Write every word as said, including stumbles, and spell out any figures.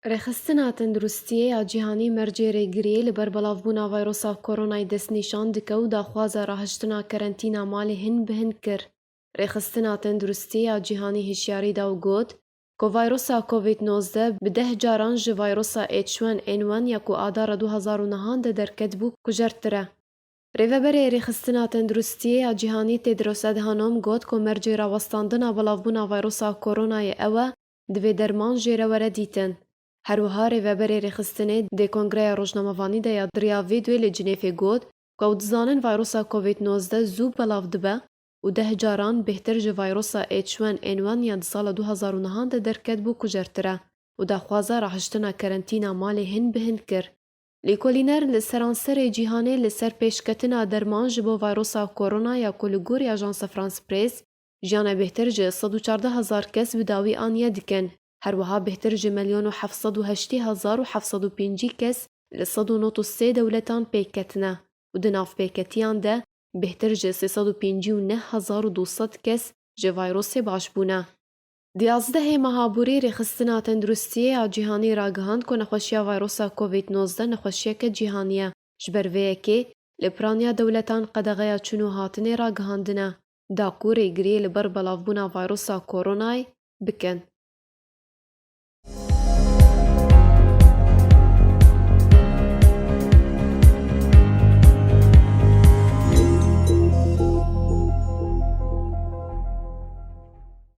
Rêxistina Tenduristiyê ya Cîhanî mercê rêgiriyê li ber belavbûna vayrosa koronayê destnîşan dike û daxwaza rahiştina kerentîna malê hin bi hin kir. Rêxistina Tenduristiyê ya Cîhanî hişyarî da û got ku vayrosa Covid nozdeh bi deh caran ji vayrosa H one N one ya ku adara du hezar û nehan de derketibû kujertir e. Rêveberê Rêxistina Tenduristiyê ya Cîhanî Tedros Adhanom got ku mercê rawestandina belavbûna vayrosa koronayê ew e, divê derman jê re were dîtin. Her wiha rêveberê rêxistinê di kongreya rojnamevanî de ya di riya vê duyê li Cinêfê got ku ew dizanin vayrosa Covid nozdeh zû belav dibe û deh caran bêhtir ji vayrosa H one N one ya di sala du hezar û nehan de derketibû kujertir e û daxwaza rahiştina kerentîna malê hin bi hin kir. Lêkolîner li seranserê cîhanê li ser pêşketina derman ji bo vayrosa korona ya ku li gorî Ajansa France Press jiyana bêhtir ji sed û çardeh hezar kes bi dawî aniye dikin. Her wiha bêhtir ji milyon û heft sed û heştê hezar û heft sed û pêncî kes li sed û nod û sê dewletan pêk ketine û di nav pêketiyan de bêhtir ji sê sed û pêncî û neh hezar û du sed kes ji vayrosê baş bûne. Di yazdehê meha borî Rêxistina Tenduristiyê ya Cîhanî ragihand ku nexweşiya vayrosa Covid nozdeh nexweşiyeke cîhanî ye. Ji ber vê yekê li piraniya dewletan qedexeya çûn û hatinê ragihandine da ku rêgiriyê li ber belavbûna vayrosa koronayê bikin.